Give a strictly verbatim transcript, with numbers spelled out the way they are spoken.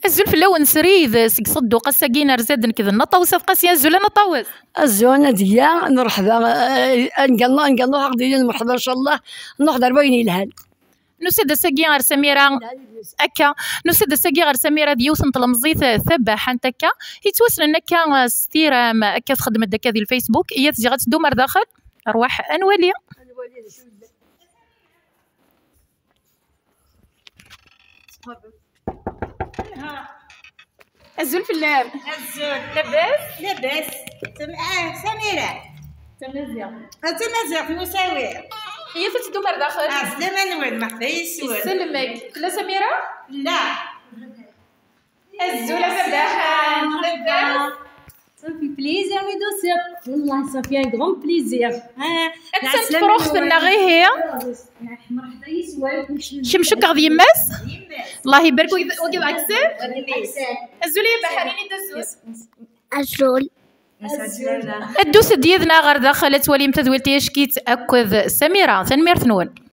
Azul fell-awen srid seg Ṣedduq, ass-agi nerza-d nekk d Nna Ṭawes At Qasi. Azul a Nna Ṭawes. Azul a Nadiya, nṛeḥba, eh, angal, angal, nṛuḥ ad ɣ-d-yini mṛeḥba, ncallah nṛuḥ-d ar wayen yelhan. Nusa-d ass-agi ɣer Samira akka, nusa-d ass-agi ɣer Samira d yiwet n tlemẓit, eh, tabaḥant akka, yettwassnen akka, eh, s tiram, akka txeddem-d akka di lfacebook. Iyyat ziɣ ad teddum ar daxel, rwaḥ ad nwali. Azul fell-am. Azul. Labas? Labas. Sam-, ah, Samira. Tamaziɣt. Ah, tamaziɣt n usawi. Iyyat ad teddum ar daxel. Ah, slama-nwen, mṛeḥba yes-wen. Iselmek. Tella Samira? La. Azul a Sabaḥan. Labas? Ça fait plaisir, mes deux sœurs. والله, ça fait un grand plaisir. Ah, ad tent-tefruxt-nneɣ, ihi. Kemm cukkeɣ d yemma-s? Allah ibarek, wagi d Aksel. Azul ya Baḥarin, ini-d azul. Azul. Ddut-d yid-neɣ ɣer daxel ad twalim tadwilt Yackit akked Samira. Tanemmirt-nwen.